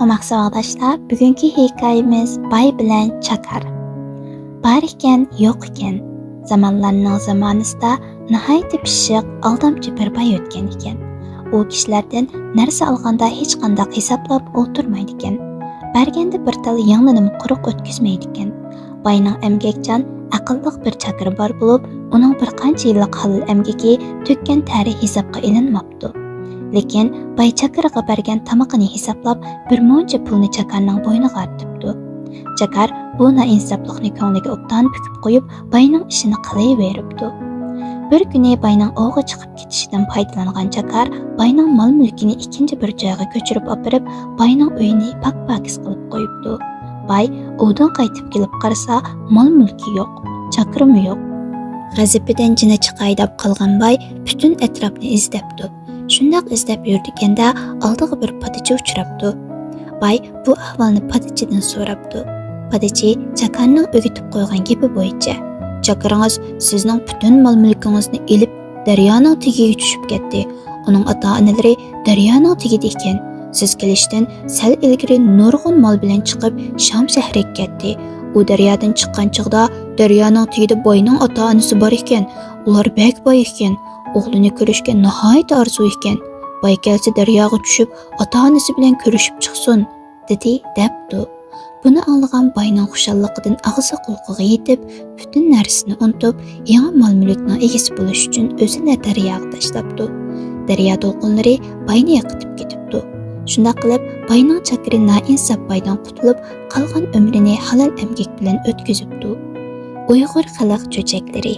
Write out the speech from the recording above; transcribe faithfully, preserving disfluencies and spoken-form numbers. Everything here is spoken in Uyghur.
ئوماق ساۋاقداشلار، بۈگۈنكى ھېكايىمىز باي بىلەن چاكار. بار ئىكەن، يوق ئىكەن. زامانلارنىڭ زامانىسىدا ناھايىتى پىششىق، ئالدامچى بىر باي ئۆتكەن ئىكەن. ئۇ كىشىلەردىن نەرسە ئالغاندا ھېچقانداق ھېسابلاپ ئولتۇرمايدىكەن. بەرگەندە بىر تال يىڭنىنىمۇ قۇرۇق ئۆتكۈزمەيدىكەن. باينىڭ ئەمگەكچان، ئەقىللىق بىر چاكىرى بار بولۇپ، ئۇنىڭ بىر قانچە يىللىق ھالال ئەمگىكى، تۆككەن تەرى ھېسابقا ئېلىنماپتۇ. لېكىن باي چاكىرىغا بەرگەن تامىقىنى ھېسابلاپ، بىر مۇنچە پۇلنى چاكارنىڭ بوينىغا ئارتىپتۇ. چاكار بۇ نائىنساپلىقنى كۆڭلىگە ئوبدان پۈكۈپ قويۇپ، باينىڭ ئىشىنى قىلىۋېرىپتۇ. بىر كۈنى باينىڭ ئوۋغا چىقىپ كېتىشىدىن پايدىلانغان چاكار باينىڭ مال-مۈلكىنى ئىككىنچى بىر جايغا كۆچۈرۈپ ئاپىرىپ، باينىڭ ئۆيىنى پاك-پاكىز قىلىپ قويۇپتۇ. باي ئوۋدىن قايتىپ كېلىپ قارىسا، مال-مۈلكى يوق، چاكىرىمۇ يوق. غەزىپىدىن جېنى چىقاي دەپ قالغان باي پۈتۈن ئەتراپنى ئىزدەپتۇ. شۇنداق ئىزدەپ يۈرىدىكەندە، ئالدىغا بىر پادىچى ئۇچراپتۇ. باي بۇ ئەھۋالنى پادىچىدىن سوراپتۇ. پادىچى چاكارنىڭ ئۆگىتىپ قويغان گېپى بويىچە، چاكىرىڭىز سىزنىڭ پۈتۈن مال-مۈلكىڭىزنى ئېلىپ، دەريانىڭ تېگىگە چۈشۈپ كەتتى. ئۇنىڭ ئاتا-ئانىلىرى دەريانىڭ تېگىدە ئىكەن. سىز كېلىشتىن سەل ئىلگىرى نۇرغۇن مال بىلەن چىقىپ، شام شەھىرىگە كەتتى. ئۇ دەريادىن چىققان چېغىدا، دەريانىڭ تېگىدە باينىڭ ئاتا-ئانىسى بار ئىكەن. ئۇلار بەك باي ئىكەن. ئوغلىنى كۆرۈشكە ناھايىتى ئارزۇ ئىكەن. باي كەلسە، دەرياغا چۈشۈپ، ئاتا-ئانىسى بىلەن كۆرۈشۈپ چىقسۇن، دېدى، دەپتۇ. بۇنى ئاڭلىغان باينىڭ خۇشاللىقىدىن ئاغزى قۇلىقىغا يېتىپ، پۈتۈن نەرسىسىنى ئۇنتۇپ، يېڭى مال-مۈلۈكنىڭ ئىگىسى بولۇش ئۈچۈن ئۆزىنى دەرياغا تاشلاپتۇ. دەريا دولقۇنلىرى باينى ئېقىتىپ كېتىپتۇ. شۇنداق قىلىپ، باينىڭ چاكىرى نائىنساپ بايدىن قۇتۇلۇپ، قالغان ئۆمرىنى ھالال ئەمگەك بىلەن ئۆتكۈزۈپتۇ. ئۇيغۇر خەلق چۆچەكلىرى.